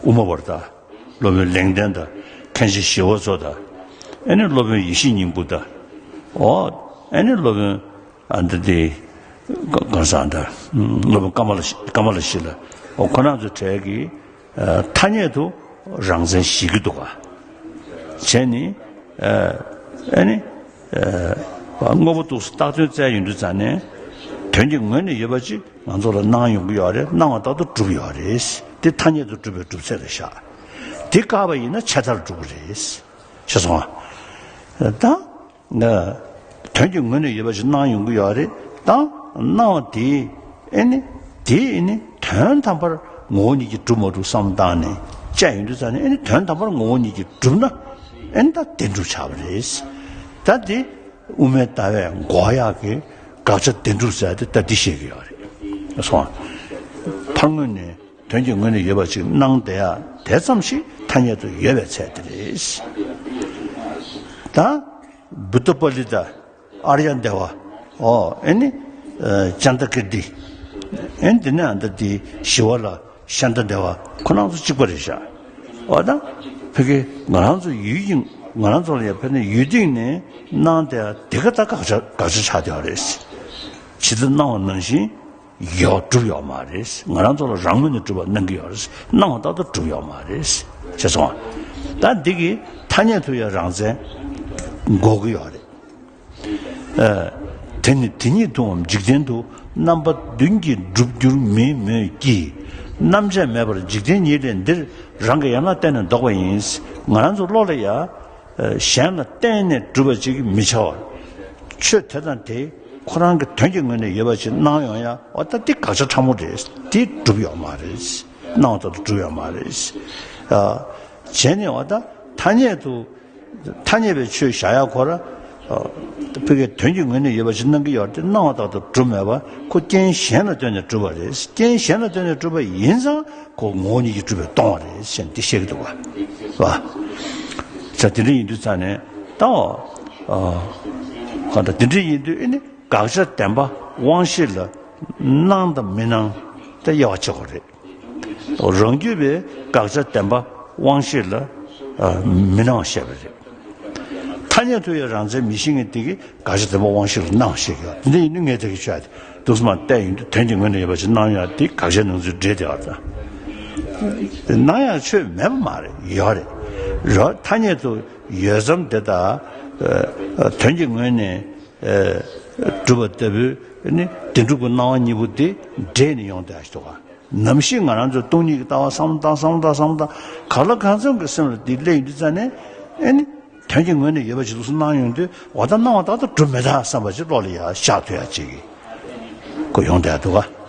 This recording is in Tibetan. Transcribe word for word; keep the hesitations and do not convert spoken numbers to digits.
དབུ་མ་པ་དང་། སློབ་དཔོན་ལེགས་ལྡན་དང་། མཁན་ཆེན་ཞི་བ་འཚོ་དང་། ཨེ་ནི་སློབ་དཔོན་ཡེ་ཤེས་སྙིང་པོ་དང་། ཨོ། ཨེ་ནི་སློབ་དཔོན་ཨ་འདི་དེ་གང་ཟག་དང་། སློབ་དཔོན་ཀ་མ་ལ་ཀ་མ་ལ་ཤཱི་ལ། ཨོ། ཁོ་རང་ཚོ་གྲས་ཀྱི་ཐ་སྙད་དུ་རང་མཚན་བཞེད་ཀྱི་འདུག་ག་བྱས་ནི། ཨེ་ནི། དངོས་པོ་འདུག་སེ་བཏགས་དོན་བཙལ་ཡོང་དུས་ཙང་ནས། དོན་གྱི་ངོས་ནས་ཡོད་པ་ཅིག་ང་ཚོ་ལ་སྣང་ཡོང་གི་ཡོད་རེད། སྣང་བ་ལྟར་དུ་གྲུབ་ཡོད་རེད། དེ་ཐ་སྙད་དུ་གྲུབ་པའི་གྲུབ་ཚད་ལ་བཞག་དེ་བཀག་པ་ཡིན་ན་ཆད་མཐར་འགྲོ་གི་རེད། ཤེས་སོང་ང་། ད། དོན་གྱི་ངོས་ནས་ཡོད་པ་ཞིག་སྣང་ཡོང་གི་ཡོད་རེད། ད་སྣང་བ་དེ་ཨེ་ནི་དེ་ཨེ་ནི་དོན་དམ་པར་ངོ་བོ་ཉིད་ཀྱིས་གྲུབ་མ་གྲུབ་བསམ་བཏང་ནས་དཔྱད་ཡོང་དུས་ཙང་ནས། ཨེ་ནི་དོན་དམ་པར་ངོ་བོ་ཉིད་ཀྱིས་གྲུབ་ན། ཨེ་ནི་ད་བདེན་གྲུབ་ཆགས་པ་རེད། ད་དེ་དབུ་མའི་ལྟ་བས་འགོག་ཡག་གི་དགག་བྱ་བདེན་གྲུབ་ཟེར་དེ་ད་འདི་བཤད་ཀྱི་ཡོད་རེད། སོང་། ཕར་ངོས་ནས་དོན་གྱི་ངོས་ནས་ཡོད་པ་ཅིག་སྣང་བསྡད་ཡ་དེ་ཙམ་ཞིག་ཐ་སྙད་དུ་ཡོད་པའི་ཚད་དེ་རེད། ད་བུདྡྷ་པཱ་ལི་ཏ། ཨཱརྱ་དེ་ཝ། ཨོ། ཨེ་ནི། ཨ་ཙནྡ་ཀིརྟི། ཨེ་ནི་དེ་ནས་ཨ་ད་དེ་ཞི་བ་ལྷ། ཤཱནྟ་དེ་ཝ། ཁོ་རང་ཚོ་གཅིག་པ་རེད་ཤག་ཨོ་ད། ཕ་གི་ང་རང་ཚོ་ཡུལ་གྱི་ང་རང་ཚོ་ལ་ཡང་ཕ་ནི་ཡུལ་སྟེང་ནས་སྣང་བསྡད་ཡ་དེ་ག་ད་དགག་བྱ་དགག་བྱ་ཆགས་བསྡད་ཡོད་རེད། ཇི་ལྟར་སྣང་བ་ནང་བཞིན་ཡོད་གྲུབ་ཡོད་མ་རེད། ང་རང་ཚོ་ལ་རང་ངོས་ནས་གྲུབ་པ་སྣང་གི་ཡོད་རེད། སྣང་བ་ལྟར་དུ་གྲུབ་ཡོད་མ་རེད། ཤེས་སོང་ང་། ད་འདི་གི་ཐ་སྙད་དུ་ཡང་རང་མཚན་འགོག་གི་ཡོད་རེད། ཨ། དེ་ནི་དེ་ཉིད་དུའང་འཇིག་རྟེན་དུ་རྣམ་པ་བདུན་གྱིས་གྲུབ་འགྱུར་མིན་མོད་ཀྱི། རྣམ་དཔྱད་མེད་པར་འཇིག་རྟེན་ཉིད་ལས་འདིར་རང་གི་ཡན་ལག་གཏན་ནས་བཟློག་པ་ཡིན། ང་རང་ཚོ་བློ་ལ་ཡ། ཨ། གཞན་ལ་བརྟེན་ནས་གྲུབ་པ་ཅིག་མི་བྱ་བར། ཆོས་དེ་དང་དེ་ཁོ་རང་གི་དོན་གྱི་ངོས་ནས་ཡོད་པ་ཅིག་སྣང་ཡོང་ཡ། འོ་ད་འདི་དགག་བྱ་ཕྲ་མོ་རེད། འདི་གྲུབ་ཡོད་མ་རེད། སྣང་བ་ལྟར་དུ་གྲུབ་ཡོད་མ་རེད། ཨ། བྱས་ནས་འོ་ད་ཐ་སྙད་དུ། ཐ་སྙད་པའི་ཆོས་བཞག་ཡ་ཁོ་ར། ཨ། ཕ་གིའི་དོན་གྱི་ངོས་ནས་ཡོད་པ་ཞིག་སྣང་གི་ཡོད་དེ། སྣང་བ་ལྟར་དུ་གྲུབ་མེད་པ། ཁོ་རྐྱེན་གཞན་ལ་ལྟོས་ནས་གྲུབ་པ་རེད། རྐྱེན་གཞན་ལ་ལྟོས་ནས་གྲུབ་པ་ཡིན་ཙང་ཁོ་ངོ་བོ་ཉིད་ཀྱིས་གྲུབ་པས་སྟོང་བ་རེད་ཟེར་ནས་འདི་བཤད་ཀྱི་འདུག་བ། བ། ད་དེ་འདྲ་ཡིན་དུས་ཙང་ནས་ད། ཨ། གང་ལྟར་དེ་འདྲ་ཡིན་དུས་ཨེ་ནི་དགག་བྱ་བདེན་པ་དབང་ཤེས་ལ་སྣང་དང་མི་སྣང་དེ་དབྱེ་བ་ཕྱེ་དགོས་རེད། རང་རྒྱུད་པའི་དགག་བྱ་བདེན་པ་དབང་ཤེས་ལ། ཨ། མི་སྣང་བ་བཤད་པ་རེད། ཐ་སྙད་དུ་ཡང་རང་མཚན་མི་ཤེས་མཁན་དེ་གིས་དགག་བྱ་བདེན་པ་དབང་ཤེས་ལ་སྣང་བ་བཤད་ཀྱི་ཡོད། དེ་འདྲ་ཡིན་དུས་ངས་ད་གིན་ཤོད་ཡ་དེ་འདུག་སེ་མར་བལྟས་ཡོང་དུས། དོན་གྱི་ངོས་ནས་ཡོད་པ་ཅིག་སྣང་ཡ་དེ་དགག་བྱའི་ནང་ཚུད་འདྲེས་བསྡད་པ་དང་། སྣང་ཡ་ཆོས་མེད་པ་མ་རེད། ཡོད་རེད། རོ། ཐ་སྙད་དུ་ཡོད་ཙམ་དེ་དང་། ཨ། དོན་གྱི་ངོས་ནས། ཨ། གྲུབ་པ་ལྟ་བུའི་ནི་བདེན་གྲུབ་ཀྱི་སྣང་བ་གཉིས་པོ་དེ་འདྲེས་ནས་ཡོང་བསྡད་ཡ་ཞིག་འདུག་ག་ནམ་ཞིག་ང་རང་ཚོས་སྟོང་ཉིད་ཀྱི་ལྟ་བ་བསམ་བློ་བཏང་བསམ་བློ་བཏང་བསམ་བློ་བཏང་། གང་ལ་གང་འཚམ་གྱི་སེམས་ལ་འདི་སླེབས་ཡོང་དུས་ཙང་ནས། ཨེ་ནི་དོན་གྱི་ངོས་ནས་ཡོད་པ་ཞིག་འདུག་སེ་སྣང་ཡོང་དུས། འོ་ད་སྣང་བ་ལྟར་དུ་གྲུབ་མི་ཐུབ་བསམ་པ་ཞིག་བློ་ལ་ཡར་ཤར་ཐུབ་ཡ་ཅིག་གི་ཡོང་བསྡད་འདུག་ག